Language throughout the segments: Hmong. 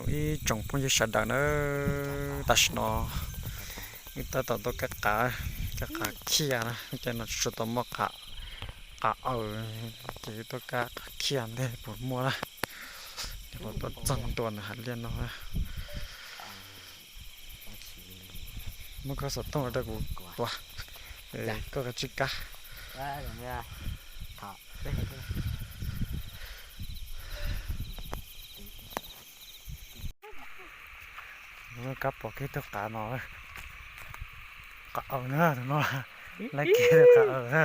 Ib tsoom phooj ywg sawv daws na, tam sim no wb tab tom tuaj kab qav, kab qav khiaj na, ces no tsis tshua tau muaj qav, qav aws, ces wb tuaj kab qav khiaj ntej puas muaj na. Ces qhov tuaj txog ntua ntawm hav liaj no na. Muab koj xov tooj los rau kuv tua, koj kav tsij kab. Kab pom kiag tug qav no, qav aws na tus no, laib kiag tug qav aws na.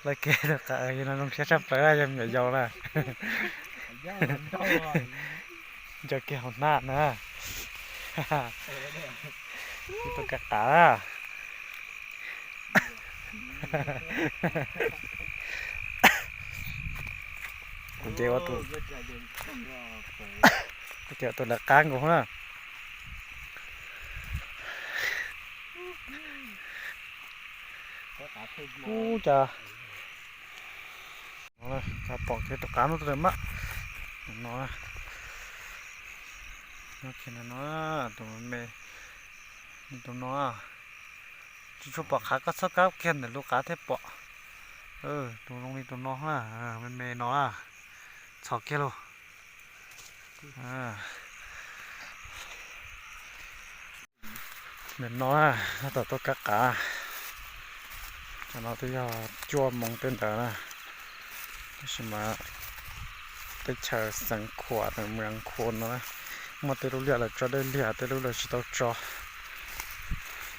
Laib kiag tug qav aws no zoo siab tshaj plaws yog me nyuam yaus na. Nco kiag hauv hnab na. Ib tug kab qav na. Kuv ces ua tus, kuv ces ua tus lawv qab nkaus na. Ub, cas pom kiag tus qav no tuaj lawm mas. No, no, no, tus me, tus no tsis tshua pom qab, koj txhob kab kiag ntawm lub qab thiaj pom. Tus zoo li tus no na, me me no na, txhos kiag lauj. Nim no na, tab tom tuaj kab qav. Cov no twb yog cuaj moos tej ntawd na, tab sis mas teb chaws Xeev Khuam, Mees Khuam no na, muaj tej lub liaj lawv tso dej liag, tej lub lawv tsis tau tso.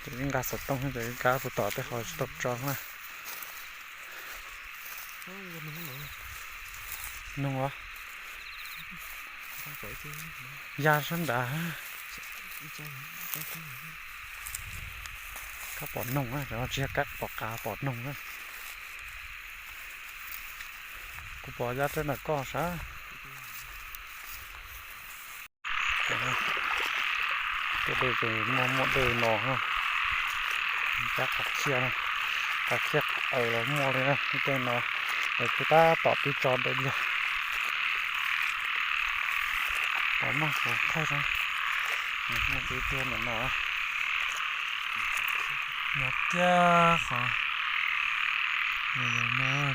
Ces wb nqa xov tooj ces wb kab puag tom tej ho tsis tau tso na. Noog os. Ya sab nrad. Kab pom noog, tsis yog kab pom qav, pom noog na. Kuv pom ya rau ntawm koj sav. Tej dej ces muaj, muaj dej no na. Kab qav khiaj na, qav khiaj qav aws los muaj li na. Tej no es kuv tab tom pib tso dej liag. Pom mas kuv thaij rau. Muaj ib tug ntawm no, no kiag qhov,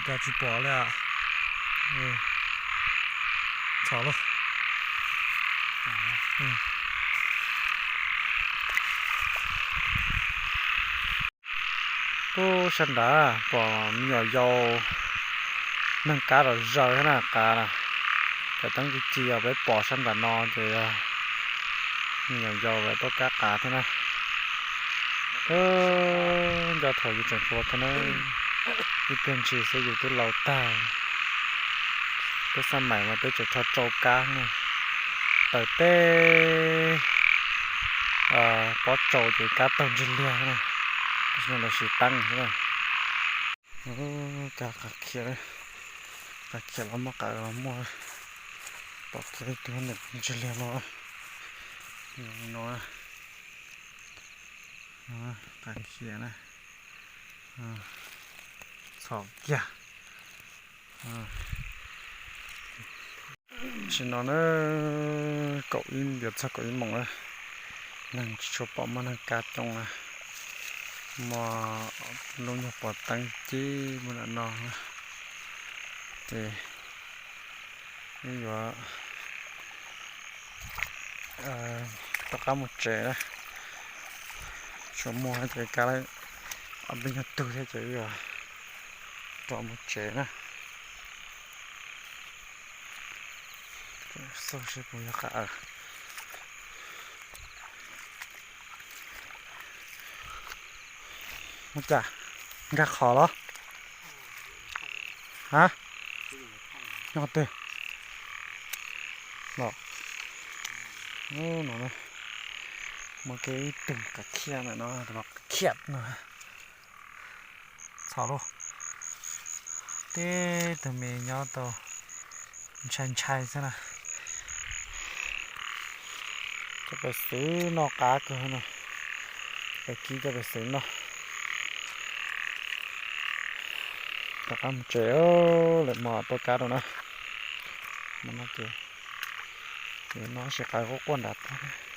cas tsis pom li. Txhom lauj. Ub, sab nrad pom me nyuam yaus neeg kab los zaws thiab na, qav na. Cov teeb ci ci os, peb pom sab nram no ces me nyuam yaus lawv tuaj kab qav thiab na. Nco thaum yus tseem hluas kiag na, ib pliag ntshis xwb yus twb laus tag. Peb xab maim mas peb tseem rho tsau kab na, taws teb pob tsau ces kab taug ntsig liag na, tam sim no lawv siv teeb xwb na. Cov qav khiab, qav khiab los muaj, qav los muaj, pom kiag ib tug ntsig liag no, no, qav khiab na, txhom kiag. Tam sim no na, kaum ib, yuav txog kaum ib moos na, neeg tsis tshua pom, muaj neeg kab coob na, muaj lub nyuag pov teeb cib mus ntawm no na, ces wb yuav rov qab mus tsev na. Tsuas muaj ces kab ob peb nyuag tug thiab ces wb yuav rov mus tsev na. Xauj seb puas yog qav aws. Ua cas nkag qhov los? Ha, nyob twg los? No, muaj kiag ib tug qav khiab ntawm no, tus no khiab no. Txhom lauj. Tib tug me nyob tau ntshai ntshai xwb na. Cov pes xwb noj qab kawg no. Pes kib cov pes xwb noj. Rov qab mus tsev, lawm mos tuaj kab rau na. Mas no ces, ces no sib qaib quaj quaj nram tag.